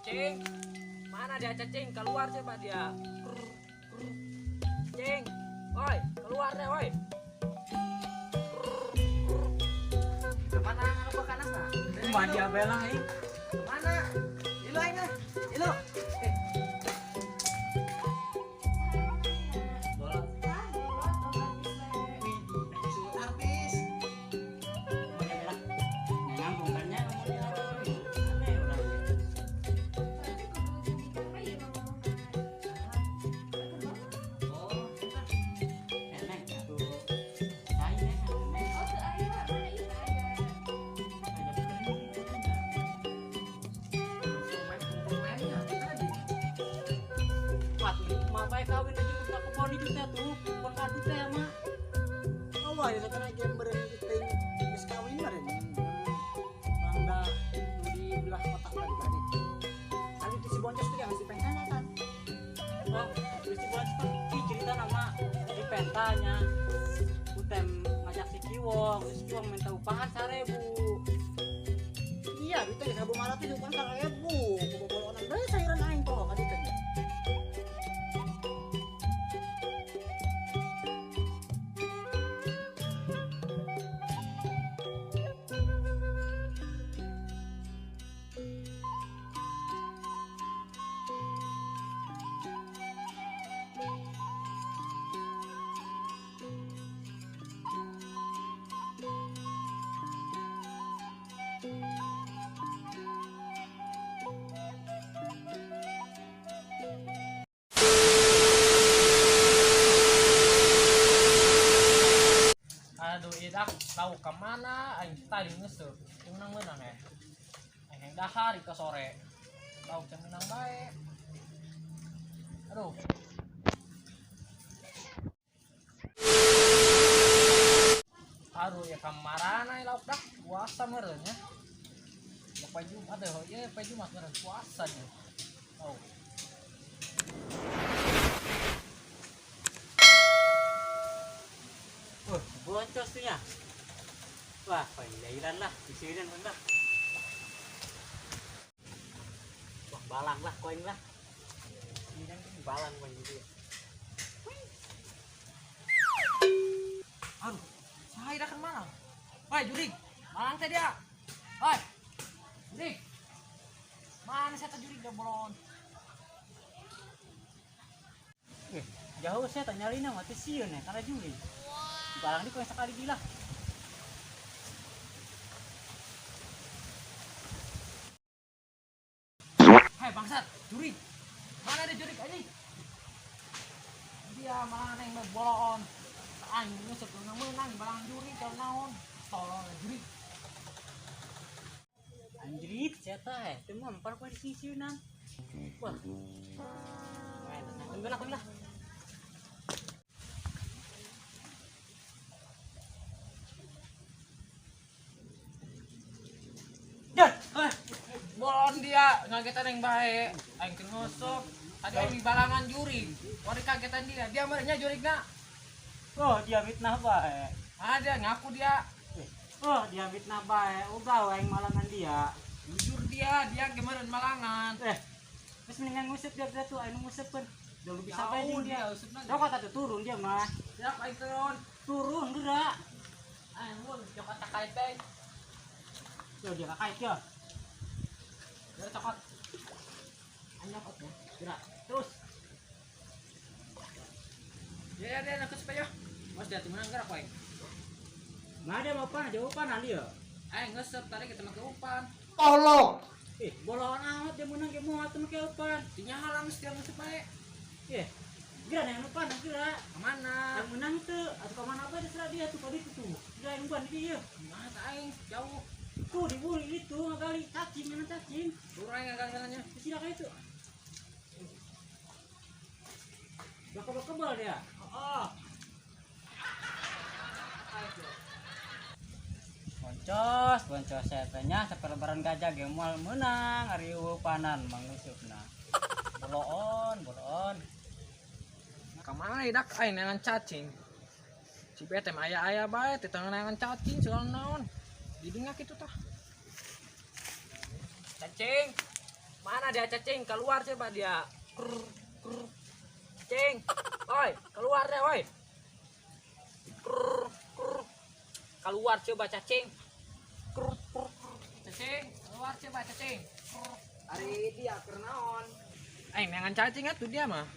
Cing, mana dia cacing? Keluar coba dia. Cing, oi, keluar deh, oi. Mana anu kanan mah? Kumaha dia bela aing? Mana? Ilu aing ah. Ilu. Bolot. Disebut artis. Kumaha dia bela? Nyambung kan nya ngomong dia. Aneh urang ge. Oh, eta. Eneng atuh. Cai nya eneng. Wah, mah bae kawin aja udah kebon itu teh tuh, kebon kadu teh mah. Allah ya sekarang game beren ting geus kawin meureun. Rangda nu di belah kotak tadi tadi. Kali itu si boncos tuh yang si pentana kan. Oh, terus si boncos tuh ki cerita nama di pentanya. Utem ngajak si Kiwong, terus si Kiwong minta upahan 1000. Iya, duitnya geus 1500 upahan 1000. Bobolonan bae sayuran aing poho ka ditu. Aduh, idak tahu kemana aing tadi ngeseup. Teu menang-menang ya. Aing yang dahar ke sore. Tahu can menang bae. Aduh. Aduh, ya kamarana lauk dah puasa meureun nya. Ya poe Jumat deh, ya poe Jumat meureun puasa nya. Oh. Wah, boncos tuh ya. Wah, paling jairan lah, disirin lah. Wah, balang lah, koin lah. Ini kan balang koin gitu ya. Aduh, saya dah kan malang. Woi, jurig. Malang teh dia. Woi. Jurig. Mana saya jurig dah bolon. Jauh saya tanya lina mati sieun ya karena jurig. Balang di koin sekali gila. Hai bangsat, jurig. Mana dia jurig anjing? Dia mana yang bolon. Aing nguseup menang balang jurig kalau naon. Tolol jurig. Anjrit, saya teh, teu mempan poe di sisieunan. Wah. Main, lah, lah. Dah, bolon dia ngagetan yang baik. Aing keur nguseup. Tadi aing balangan jurig. Wari kagetan dia. Dia merenya jurigna. Oh, dia fitnah bae. Ah, dia ngaku dia. Oh, dia fitnah bae. Uga aing malangan dia. Jujur dia, dia kemarin malangan. Terus mendingan nguseup dia tuh, aing nguseupeun. Jauh lebih sampai Jauh dia. dia usupna. Jauh kata tuh turun dia mah. Siap aing turun. Turun gerak. Aing mun cokot tak kait teh. Yo dia kakait ya. Gerak cokot. Aing nyokot ya. Gerak. Terus. Ya ya dia nak supaya. Mas dia menang gerak aing. Nah dia mau panah, jauh panah dia. Aing ngesep tadi kita make umpan. Tolong. Bolon amat dia menang dia mau atuh make umpan. Dinya halang dia ngesep bae. Gerak yang umpan gerak. Kemana? Yang menang teu atuh ka mana bae terserah dia tuh kali itu tuh. Gerak yang umpan dia. Mana aing jauh. Tuh dibuli itu ngagali cacing mana cacing. Turun aing ngagali-galanya. Silakan itu. Bakal-bakal dia. Oh. Boncos, boncos saya tanya sampai lebaran gajah ge moal meunang ari panan mangusupna. Boloon, boloon. Kamana idak aing neangan cacing. Si bete mah aya-aya bae teh neangan cacing soal naon. Di dinya kitu tah. Cacing. Mana Kemana dia cacing? Keluar coba dia. Krr, krr. Cing, oi, keluar deh, oi. Krr, krr. Keluar coba cacing. Krr, krr, krr. Cacing, keluar coba cacing. Krr. Ari dia keur naon? Eh, neangan cacing atuh dia mah.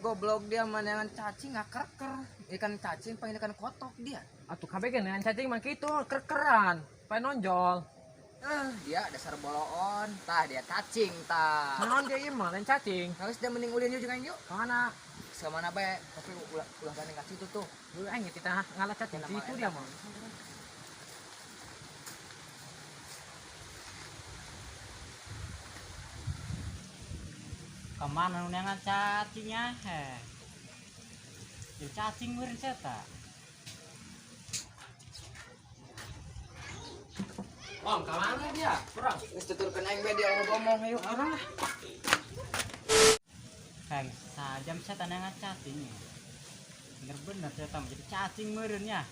Goblok dia mah neangan cacing ngakerker. Ikan cacing pengen ikan kotok dia. Atuh kabeh ge neangan cacing mah kitu, kerkeran, pae nonjol. Dia dasar boloon. Tah dia cacing tah. Naon dia ieu mah lain cacing. Harus dia mending ulin yuk jeung aing yuk. Kemana? Samana bae, tapi ulah gandeng ka situ tuh. Dulu aing kita ngalah cacing situ dia mah. Kemana nu neangan cacingnya heh. Jadi cacing meureun saya. Om, kemana dia? Kurang. Geus tuturkeun aing bae dia ngomong yuk. Orang lah. Kang, sajam saya neangan cacing ya. Bener-bener saya tambah jadi cacing meureun nya.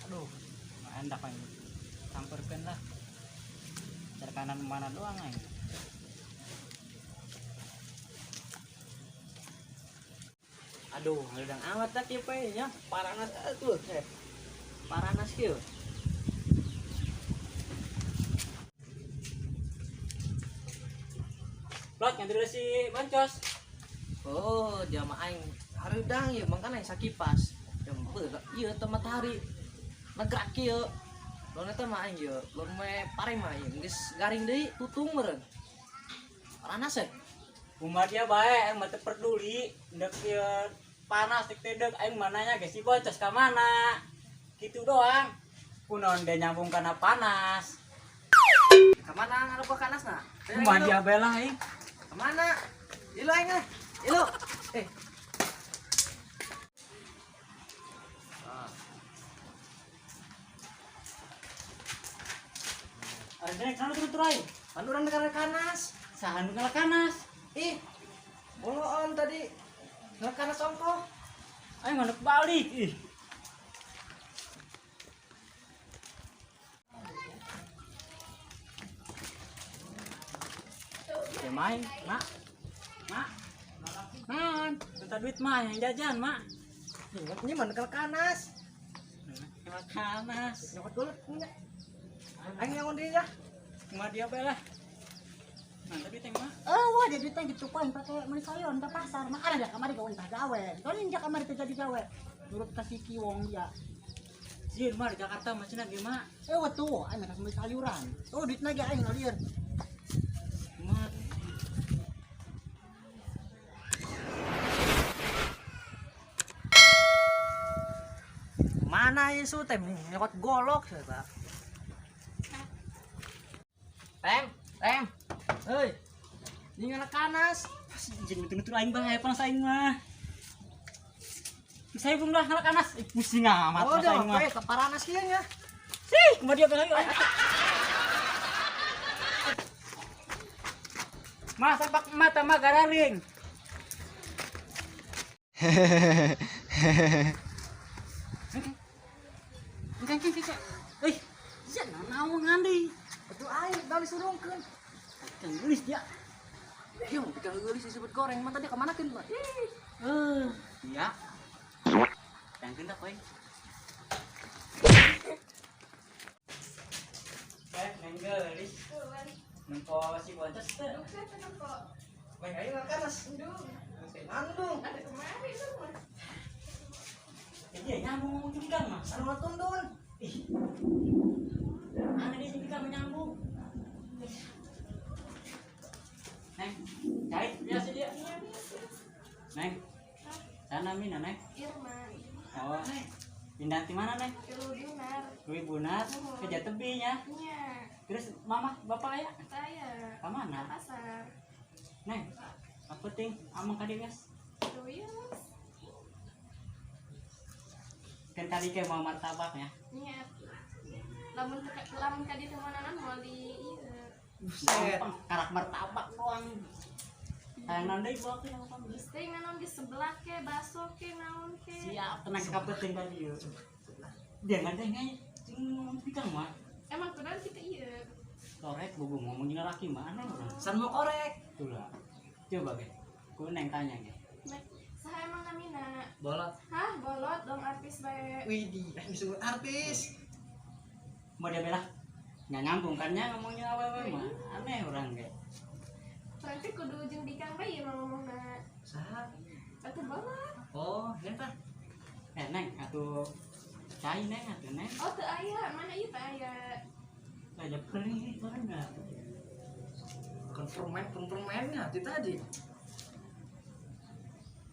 Aduh, nggak enak aing. Samperkeun lah. Cara kanan mana doang aing. Aduh, hareudang amat dah kieu poe nya. Paranas atuh. Paranas kieu. Lot, nganter si Boncos. Oh, dia mah aing hareudang ieu mangkana aing sakipas. Jempeu ieu teh matahari. Negrak kieu. Lamun eta mah aing ieu, lamun me pare mah ieu geus garing deui tutung meureun. Paranas eh. Kumaha dia bae, aing mah teu peduli, ndek ieu panas teu teu aing mah nanya ge si Boncos ka mana. Kitu doang. Kunaon dia nyambung kana panas. Ka mana ngarupa kanasna? Kumaha dia bae lah aing. Kemana? Ilu aing ah. Ilu. Eh. Ada yang kana turun aing. Pan urang dekat kanas. Saha nu kanas? Ih. Boloon tadi. Kanas ongkoh. Aing mah balik ih. Ya main, Mak. Mak. Naon? Minta duit mah yang jajan, Mak. Ingat nya mah dekat kanas. Dekat kanas. Nyokot dulu nya. Aing yang deui ya. Kumaha dia bae lah. Nanti duit yang mah. Oh, wah dia duitnya gitu poin pakai meuli sayon ke pasar. Mah ada dia kamari gawe tah gawe. Kau ini kamari teh jadi gawe. Nurut ka si Kiwong dia. Sieun mah di Jakarta mah cenah ge mah. Eh wetu, aing mah meuli sayuran. Oh, duitna ge aing ngalir. Mah Mana isu teh nyokot golok saya. Tem, tem. Hei. Ini anak kanas. Jeung nutur-nutur aing bae panas aing mah. Saya belum lah ngalak kanas. Ih, pusing amat Oh, panas aing mah. udah, ke paranas kieu nya. Sih, kumaha dia bae aing. Mah sapak mata mah gararing. Engke engke engke. Eh, sia naon ngandi? Atuh aing da disurungkeun. Kang geulis dia. Ieu mah bikin geulis disebut goreng, mah tadi ka mana keun, Pak? Iya. Yang gendak koe. Eh, neng geulis. Nempo si Boncos teh. Main aing mah kanas. Nandung. Ada kemarin tuh mah. Iya, nyambung ngomong juga mah. Sarua tundun. Ih. Aneh dia juga menyambung. Neng, cari biasa dia. Neng. Sana Mina, Neng. Irma. Oh. Pindah di mana, Neng? Ke Bunar. Lui Bunar, ke Jatebi nya. Iya. Terus mama, bapak ya? Saya. Ke mana? Pasar. Neng, apa ting? Amang ka guys. Tuyus. Kan tadi kayak mau martabak ya. Iya. Lamun lamun ka dieu mananan moal di ieu. Buset. Gampang, karak martabak doang. Hayang naon deui bawa ke yang kamu. Geus teh naon di sebelah ke, baso ke, naon ke. Siap, tenang kapeting tadi yuk. Dia nggak ada yang ngomong pikang mah. Emang kunaon kita ieu. Torek bogo ngomong jeung laki mah aneh urang. San mau korek. Itulah. Coba ge. Ku neng tanya ge. Saha emang namina? Bolot. Hah, bolot dong artis bae. Widih, disebut artis. Mau dia belah? Nggak nyambung kan nya ngomongnya awewe mah. Aneh urang ge. Berarti kudu jeung bikang bae ieu mah ngomongna. Saha? Atuh bolot. Oh, neng tah. Eh neng atuh cai neng atuh neng. Oh, teu aya, mana ieu teu aya. Ada perih mana? Konfirmen-konfirmennya itu tadi.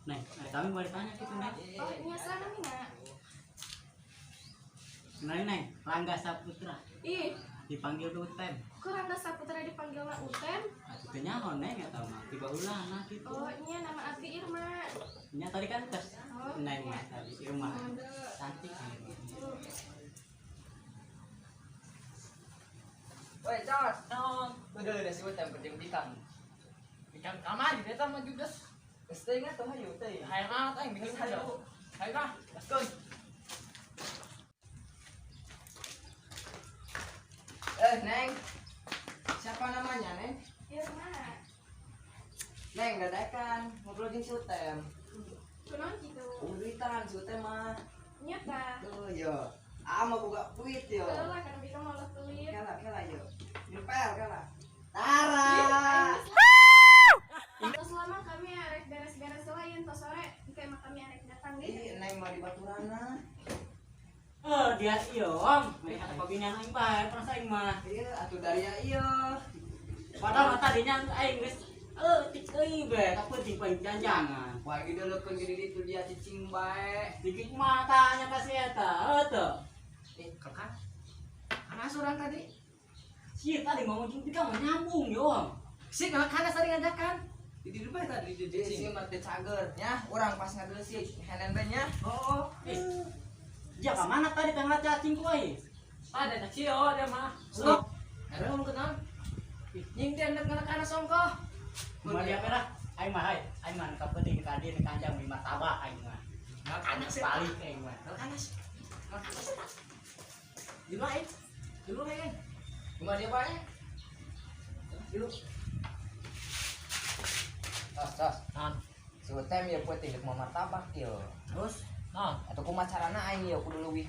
Neng, kami boleh tanya gitu neng. Oh, nya saha namina? Kenalin neng, Rangga Saputra. Ih, dipanggil Utem. Kok Rangga Saputra dipanggilna Utem? Atuh teu nyaho neng eta mah, tiba ulah nah gitu. Oh, nya nama abdi Irma. Nya tadi kan tes. Oh, neng mah tadi Irma. Cantik Irma. Woi, Cos. Naon? Udah udah si Utem kerja bikang. Bikang kamari eta mah judes. Geus teh ingat teh hayu teh. Hayang amat aing bikin hayu. Hayu mah, let's go. Eh, Neng. Siapa namanya, Neng? Irma. Neng, dadakan ngobrol jeung si Utem. Kunaon kitu? Uritan si Utem mah. Nya tah. Tuh, yo. Ah, mau boga duit yo. Teu lah kana bikang malah pelit. Kela, kela yo. Nyempel kela. Tara. Terus lama kami arek beres-beres lain tos sore engke mah kami arek datang deui. Ih, Neng mah di baturana. Oh, dia ieu, Om. Melihat pabinian aing bae, perasa aing mah. Iya, atuh dari ieu. Padahal mah tadinya aing geus tik euy bae, kapeuting paling janjangan. Wah, gitu leukeun gede ditu dia cicing bae. Dikit matanya ka si eta, heuh teu. Eh, kakak. Kanas urang tadi. Si tadi ngomong jeung bikang mah nyambung yo, Om. Si kanas tadi ngajakan. Di dieu bae tadi di cicing. Si mah teu cager nya, urang pas ngadeuleuh si henen bae nya. Oh, dia ke mana tadi tanggal cacing ku euy? Ada cacing oh dia mah. Stop. Ada ngomong kenal. Nying dia nek kanas ongkoh. Kumaha dia perah? Aing mah aing mah kapeuting ka dieu kanjang di martabak aing mah. Kanas balik aing mah. Kanas. Kanas. Di luar aing. Di luar aing. Kumaha dia bae? Di luar. Tos, tos. Naon? Si Utem ieu peuting deuk martabak ieu. Terus naon? Atuh kumaha carana aing ieu kudu leuwih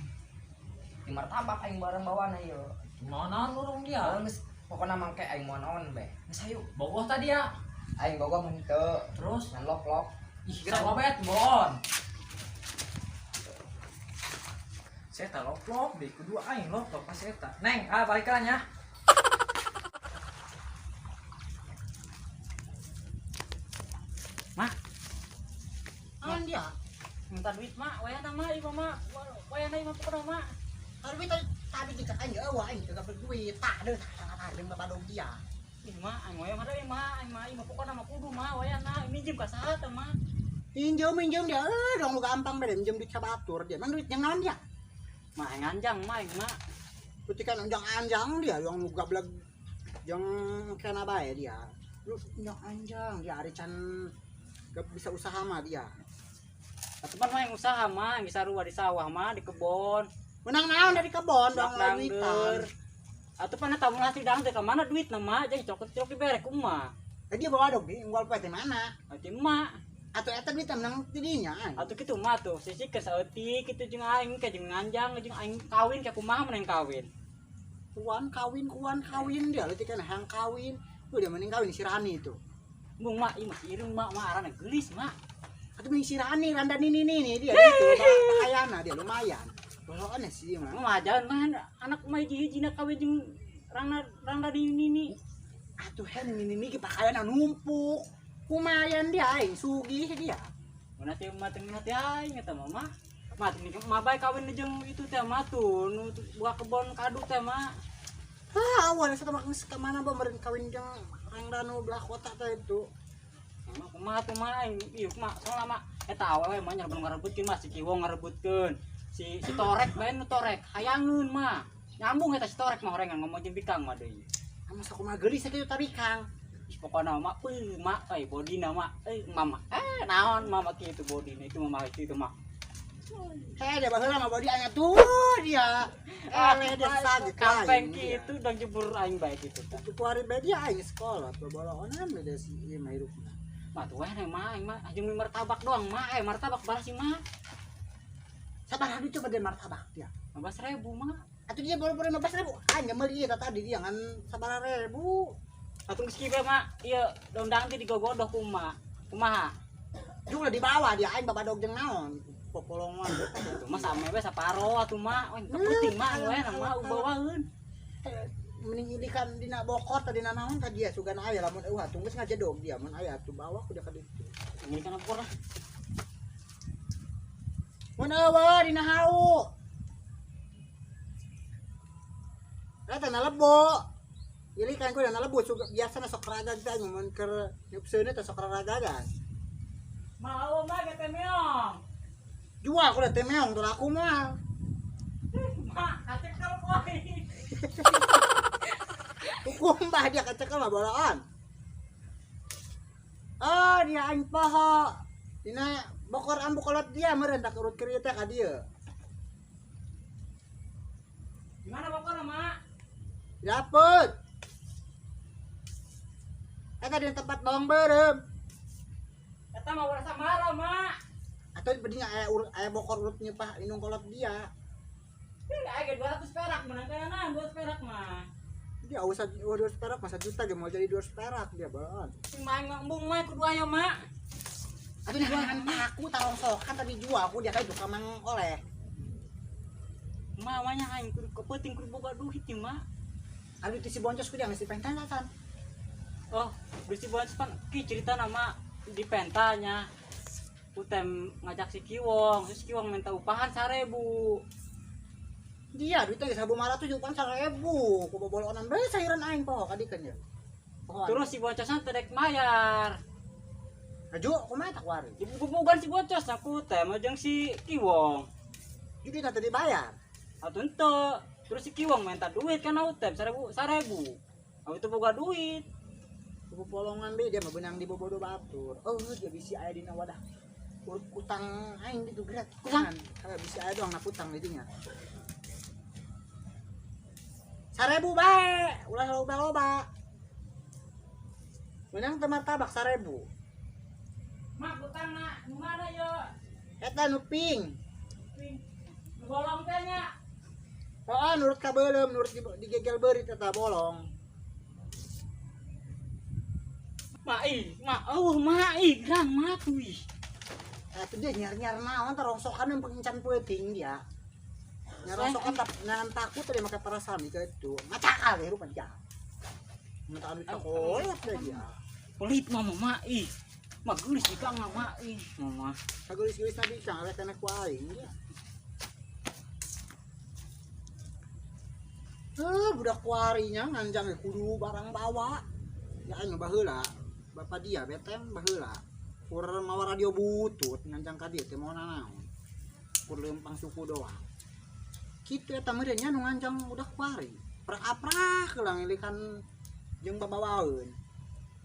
di martabak aing bareng bawana ieu. Mau naon urung dia? Geus pokona mangke aing moal naon bae. Geus hayu. Bogoh tadi ya. Aing bogoh mah henteu. Terus ngan lok-lok. Ih, sarua bae bohon. Saya tak lok-lok deh, kedua aing lok-lok pas eta. Neng, ah balikan ya. Mah. Naon dia? Minta duit mak, wayana mah ieu mah. Wayana ieu mah pokona mah. Duit tadi dicek aing eueuh aing teu berduit. Tah deui tah deui bapak dog dia. Ih mah, aing wayana deui mah, aing mah ieu mah pokona mah kudu mah wayana minjem ka saha teh mah. Minjem dia, dong lu gampang bae minjem duit ka batur dia. Man duit yang naon dia? Mah aing anjang mah aing mah. Putikan anjang-anjang dia yang lu gableg yang kena bae dia. Lu anjang dia ari can gak bisa usaha mah dia. Teman mah yang usaha mah, yang sarua di sawah mah, di kebon. Menang naon dari kebon dong duitan. Atuh pan eta mun hasil dangdeur ka mana duit na mah, jadi cokot-cokot dibere ku emak. Eh dia bawa dog di unggal poe teh mana? Atuh emak. Atuh eta duit menang ti dinya. Atuh kitu mah tuh, sisi keur saeutik kitu jeung aing ke jeung nganjang jeung aing kawin ke kumaha mun aing kawin. Kuan kawin dia leutik kan hang kawin. Lu dia mending kawin si Rani itu. Mung mak ieu masih irung mak mah arana geulis mak. Atuh mending si Rani randa nini nini dia gitu pakaiana dia lumayan. Boloan sih mah. Mah jalan mah anak mah hiji-hijina kawin jeung rangda nini nini. Atuh hen nini nini ge pakaiana numpuk. Lumayan dia aing sugih dia. Mun teh mah teu ngeunah teh aing eta mah mah. Mah teu mah bae kawin jeung itu teh mah tuh nu buah kebon kadu teh mah. Ah, awalnya saya mah geus ka mana ba meureun kawin jeung rangda nu belah kota teh itu. Mah kumaha tuh mah aing ieu mah soalna mah eta awewe mah nya ngarebutkeun mah si Kiwong ngarebutkeun. Si Torek bae nu Torek hayangeun mah. Nyambung eta si Torek mah horengan ngomong jeung bikang mah deui. Masa kumaha geulis kitu ta bikang. Ih pokona mah euy mak euy bodina mah euy mama naon mama kitu bodina itu mama itu mah. Dia baheula mah body aya tuh dia. Eleh dia saget Kampeng kitu dang jebur aing bae kitu. Kuari bae dia aing sekolah babolonan beda si ieu mah hirupna. Mah tuh we mah aing mah jeung martabak doang mah, martabak balas sih mah. Sabaraha duit coba dia martabak dia? 15.000 mah. Atuh dia baru 15.000. Aing meuli ieu tadi dia ngan sabaraha ribu. Atuh geus kieu mah ieu dondang teh digogodoh kumaha? Kumaha? Juga dibawa dia aing babadog jeung naon? Popolongan tuh mah same we saparo atuh mah. Oy penting mah we mah bawaeun. Mending ilikan dina bokor tadi naon ka dia sugan aya lamun eueuh atuh geus ngajedog dia mun aya atuh bawa ku dia ka ditu. Ngilikan bokor lah. Mun eueuh dina hau. Eta na lebo. Ilikan ku dina lebo biasana sok ragag teh mun keur nyupseunna teh sok ragagan. Mau mah ge meong. Jual ku teh meong tuh laku moal. Mak, kacekel poe. Hukum bah dia kacekel mah bolaan. Oh, dia aing poho. Dina bokor ambu kolot dia meureun tak urut keur ieu teh ka dieu. Di mana bokor, Mak? Dapet. Eta di tempat bawang beureum. Eta mah urang samara, Mak. Atau bedinya aya aya bokor urut nyepah indung kolot dia. Aya 200 perak menang kana 200 perak mah. Dia usah 200 perak masa juta ge mau jadi 200 perak dia beureum. Sing main ngembung mah kudu aya, Mak. Atuh dihangan aku tarongsokan tadi jual aku dia ka itu ka mang oleh. Mamanya aing kudu kepeuting kudu boga duit ieu mah. Aduh si boncos ku dia ngisi pentan san. Oh, si boncos pan ki cerita nama di pentanya. Utem ngajak si Kiwong, terus Kiwong minta upahan 1.000. Dia duitnya geus 1.500 upahan 1.000. Ku bobolonan bae sairan aing poho kadikeun ye. Terus si boncosna teu rek mayar. Aju kumaha tak wari? Dibubugan si boncos na ku teh jeung si Kiwong. Jadi teh dibayar. Atuh henteu. Terus si Kiwong minta duit kan Utem 1.000. Aku itu boga duit. Kubu polongan be dia mah beunang di bobodo batur. Oh, dia bisi aya dina wadah. Urut kutang aing ditu gerak. Kutang. Bisi aya doang na kutang di dinya. 1.000 bae, ulah loba-loba. Menang teu martabak 1.000. Mak kutangna nu mana yo? Eta nu ping. Ping. Nu bolong teh nya. Oh, nurut ka beuleum, nurut digegel beurit eta bolong. Mak ih, mak eueuh mak ih, gerang mak wih. Atuh dia nyar-nyar naon tarongsokan yang pengincan peuting dia. Nyarongsokan tak ngan takut tadi make perasaan itu. Ngacakal deh rupa dia. Minta duit ka kolot deh dia. Pelit mama mak ih. Mak geulis bikang mak ih, mama. Kageulis-geulis na bikang arek kana ku aing dia. Budak kuarinya nganjang kudu barang bawa. Ya aing baheula. Bapak dia betem baheula. Kur mawa radio butut nganjang ka dieu teh mau nanaon. Kur leumpang suku doang. Kitu eta meureun nya nu nganjang budak kuari. Prak-aprak heula ngilikan jeung babawaeun.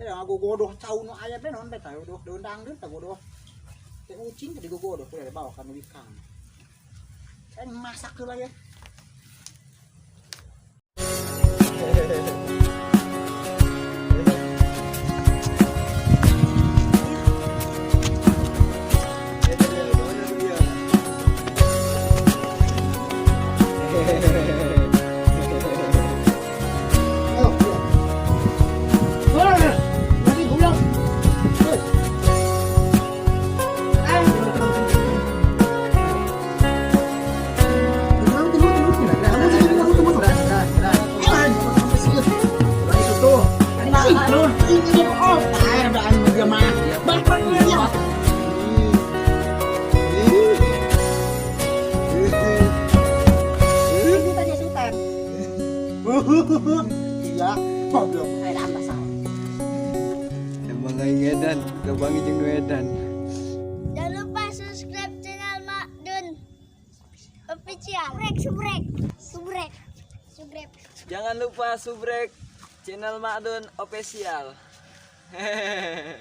Ya ngagogodoh cau nu aya be naon be tah godoh deundang teh godoh. Teh ucing teh digogodoh kudu dibawa ka nu bikang. Aing masak heula ya. Iya, goblok. Emang aing edan, gabangi jeung nu edan. Jangan lupa subscribe channel Mak Dun Official. Subrek, subrek, subrek, subrek. Jangan lupa subrek channel Mak Dun Official. Hehehe.